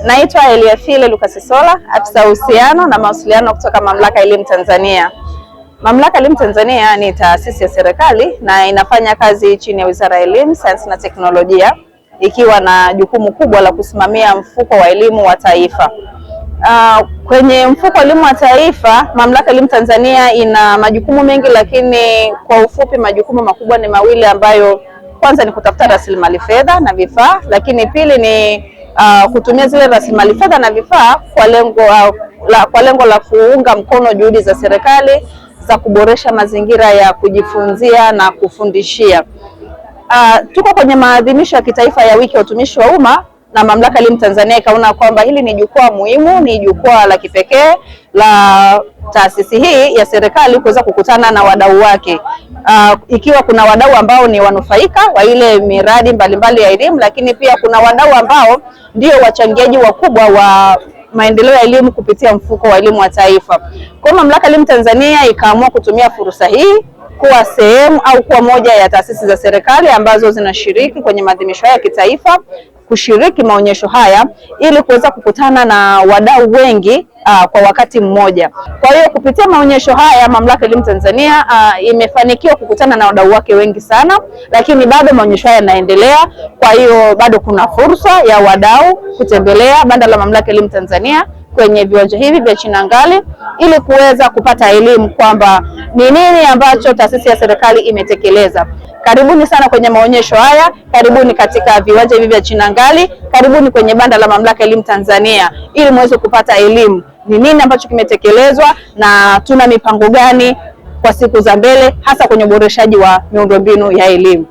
Naitwa Eliafile Lucas Sola, afisa uhusiano na mawasiliano kutoka Mamlaka ya Elimu Tanzania. Mamlaka ya Elimu Tanzania ni taasisi ya serikali na inafanya kazi chini ya Wizara ya Elimu, Sayansi na Teknolojia, ikiwa na jukumu kubwa la kusimamia mfuko wa elimu wa taifa. Kwenye mfuko wa elimu wa taifa, Mamlaka ya Elimu Tanzania ina majukumu mengi, lakini kwa ufupi majukumu makubwa ni mawili ambayo kwanza ni kutafuta rasilimali fedha na vifaa, lakini pili ni kutumia zile rasilimali fedha na vifaa kwa lengo la kuunga mkono juhudi za serikali za kuboresha mazingira ya kujifunzia na kufundishia. Tuko kwenye maadhimisho ya kitaifa ya wiki ya utumishi wa umma na Mamlaka ya Elimu Tanzania ikaona kwamba hili ni jukwaa muhimu, ni jukwaa la kipekee la taasisi hii ya serikali kuweza kukutana na wadau wake. Ikiwa kuna wadau ambao ni wanufaika wa ile miradi mbalimbali ya elimu, lakini pia kuna wadau ambao ndio wachangiaji wakubwa wa maendeleo ya elimu kupitia mfuko wa elimu wa taifa. Kwa hiyo Mamlaka ya Elimu Tanzania ikaamua kutumia fursa hii kuwa sehemu au kuwa moja ya taasisi za serikali ambazo zinashiriki kwenye maadhimisho haya ya kitaifa, kushiriki maonyesho haya ili kuweza kukutana na wadau wengi kwa wakati mmoja. Kwa hiyo kupitia maonyesho haya Mamlaka ya Elimu Tanzania imefanikiwa kukutana na wadau wake wengi sana, lakini bado maonyesho haya yanaendelea. Kwa hiyo bado kuna fursa ya wadau kutembelea banda la Mamlaka ya Elimu Tanzania kwenye viwanja hivi vya Chinangali ili kuweza kupata elimu kwamba ni nini ambacho taasisi ya serikali imetekeleza. Karibuni sana kwenye maonyesho haya, karibuni katika viwanja hivi vya Chinangali, karibuni kwenye banda la Mamlaka ya Elimu Tanzania ili muweze kupata elimu ni nini ambacho kimetekelezwa na tuna mipango gani kwa siku za mbele, hasa kwenye uboreshaji wa miundombinu ya elimu.